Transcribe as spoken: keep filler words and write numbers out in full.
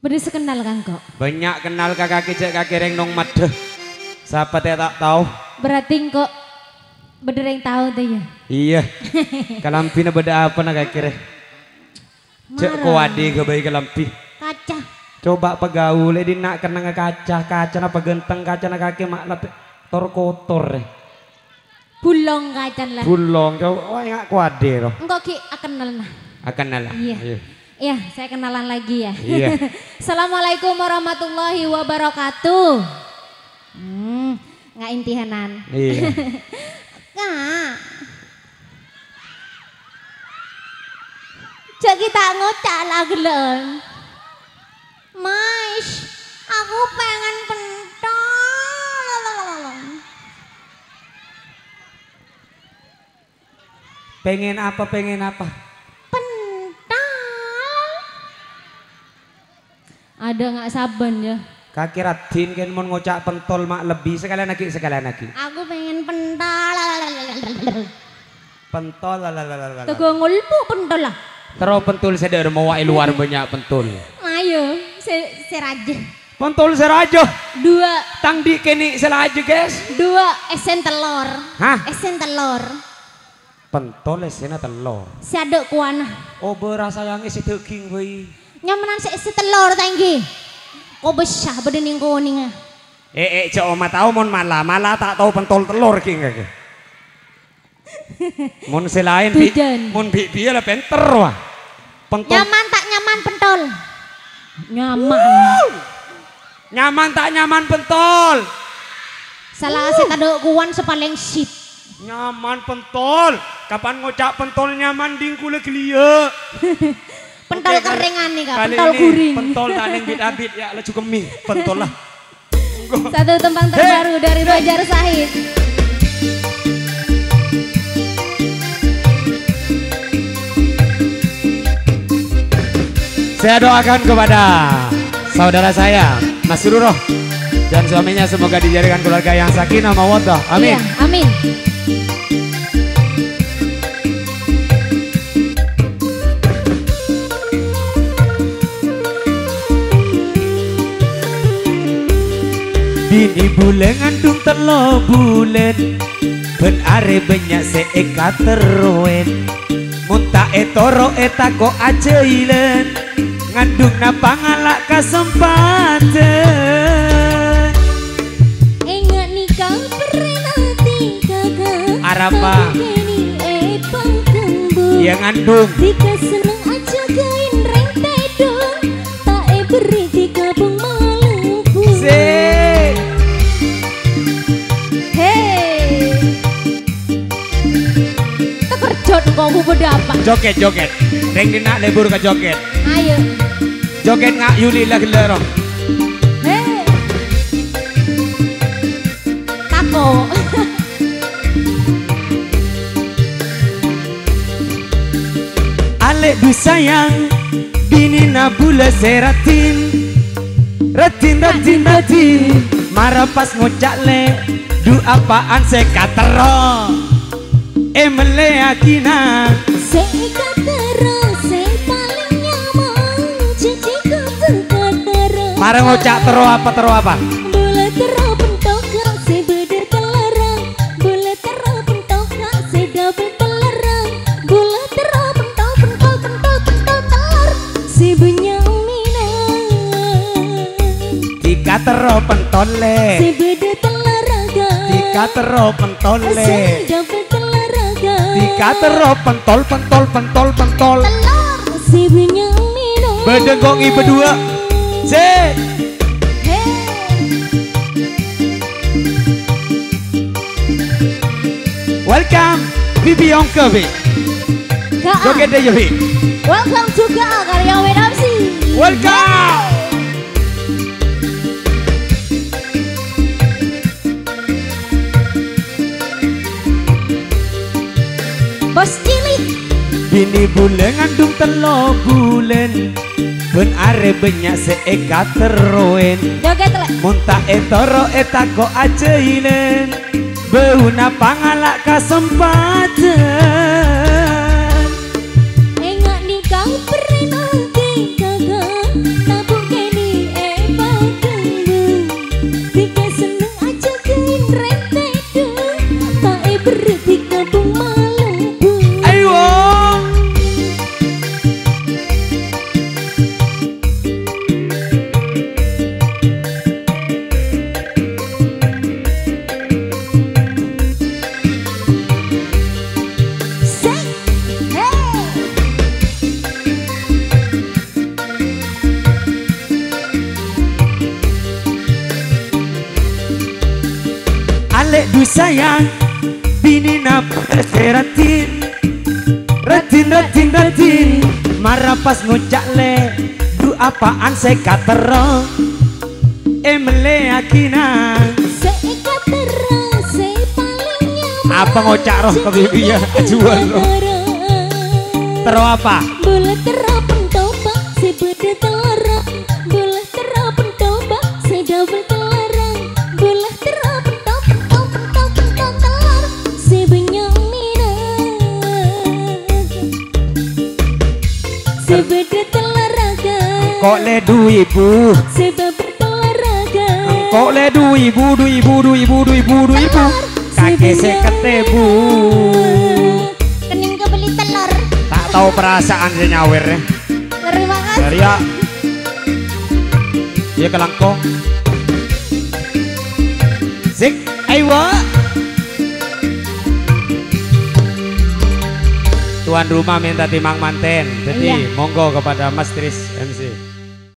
Bâdâ sè kennal ka engko'? Bânnya' kennal ka kakè, jhâ' kakè rèng nong maddhâ. Sapa tè ta' tao? Berarti engko' bâdâ rèng tao, tè, yâ? Iyâ. Kalambhina bâdâ apana kakè rè? Jhâ' Mara. Kowadhi ghâbây kalambhi. Kaca. Coba pagaulè dinna' kennengnga kaca, kacana paganteng, kacana kakè ma' la te-, tor-kotor, rè. Bulong kacan la. Bulong, coba, wah, enggak kuat deh, roh. Engko' ghi' akennalna. Akennal la. Iya. Ayo. Iya, saya kenalan lagi ya. Iya. Assalamualaikum warahmatullahi wabarakatuh. Hmm, enggak intihanan. Iya. Kak. Jhâ' ghi' ta' ngoca' la ghellâ'. Mas, aku pengen pentol. Pengen apa, pengen apa? Pentol. Adâ' nga' sabbhân, yâ. Kakè raddhin kèn mon ngoca' pentol ma' lebbi. Sakalèyan aghi', sakalèyan aghi'. Aku pengen pentol. Pentol, lalalalalala. Tegghâ ngolbu pentol, la. Terro pentol sè dâ'remma wa' è lowar bânnya' pentol. Ayo, sè, sè rajâ. Pentol sè rajâ. Dua. Tang dhi' kènè' sè rajâ, guys. Dua, èssèna tellor. Hah? Èssèna tellor. Pentol èssèna tellor. Sè adâ' kowana. Obâ rasa yang èssè dâging bhâi. Nyamanan sè èssè tellor, ta' ènggi. Kobâsa bâdâ nèng-konèngnga. Eh, eh, jhâ' omah tao mon mala, mala ta' tao pentol tellor kèng kakè. Mon sè laèn, Bi-, Dujan. Mon bi'-, bi'iyâ la pènter, wah. Pentol. Nyaman ta' nyaman pentol? Nyaman. Wuh! Nyaman ta' nyaman pentol? Sala sè tadâ' kowan sè palèng sip. Nyaman pentol. Kapan ngoca' pentol nyaman, ding kulâ ghâliyâ'. Pentol Oke, kali, kerèngan nèka, kali pentol ini ghuring. Pentol ta' nèng bit-abit, ya, laju kemmi. Pentol la. Satu tembang terbaru dari Fajar Sahid. Saya doakan kepada saudara saya, Mas Sururo, dan suaminya semoga dijadikan keluarga yang sakinah mawaddah. Amin. Iya, amin. Binè bulâ ngandung tello bulân, bân arè bânnya' sè èkaterrowèn. Mon ta' ètoro'è tako' ajhâilân, ngandung napa ngala' kasempadhân. Enga' nèka perrèna tèngkaghâ. Arapa? Tabukènè èpakembung. Iyâ, ngandung. Dika senneng ajhâgâin rèng tèdung. Ta' èberri' dika bung malempung. Sik. Hei. Tekerjot kok bubur dapat. Joget, joget. Rèng dinna' lebur ka joget. Ayo. Joget nga' Yuli la ghellâ' ro. Hei. Tako'. Alè' du sayang, binèna bulâ sè raddhin. Raddhin, raddhin, raddhin. Mara pas ngoca' lè', du apaan sè katerro? È mellèyaghina. Sè èkaterro, sè palèng nyaman, cècè kodhu katerro. Mara ngoca' terro apa, terro apa? Bulâ terro pentoka, sè bâdâ tellarra. Bulâ terro pentoka, sè dâbel tellarra. Bulâ terro pentol, pentol, pentol, pentol, tellor. Sè bânnya' minang. Dika terro pentol lè'. Sè bâdâ tellarra. Dika terro pentol lè'. Sè dâbel tellarra. Dika terro pentol, pentol, pentol, pentol. Tellor. Sè bânnya' minang. Bâdâ kok ngibâ duwâ'. Sè. Hei. Welcome, Bibi Ongke, Bi. Ka. Joget deh, ya, Bi. Welcome to Ka Karya Winapsi. Welcome. Bos Cilik. Binè bulâ ngandung tello bulân. Bân arè bânnya' sè èkaterrowèn. Joget, Lè'. Mon ta' ètoro'è tako' ajhâilân, bâuna pangala' kasempadhân. Enga' nèka perrèna tèngkaghâ, tabukènè Sayang, binèna sè rajin. Rajin, rajin, rajin. Mara pas ngoca' lè, "Du, apaan sè katerro?" Èmellèyaghina. Sè èkaterro, sè palèng nyaman. Apa ngoca' roh ka bibi ya? Ajuan roh. Terro apa? Bulâ terro pentopa, sè bâdâ tellarra. Bulâ terro pentopa, sè double tellarra. Bulâ terro pentopa, pentopa, pentopa, pentopa tellar. Sè bânnya' minat. Sè bâdâ tellarra. Engko' lè du èbu. Sè bâdâ tellarra. Engko' lè du èbu, du èbu, du èbu, du èbu, du èbu. Kakè sèket èbu. Kenning kebeli telur. Ta' tao perasaan sè nyawèr, ya. Terima kasih. Dari ya. Iya, kelangkong. Sik, ayo, Wak. Tuan rumah minta timang manten. Jadi, iya, monggo kepada Mas Tris.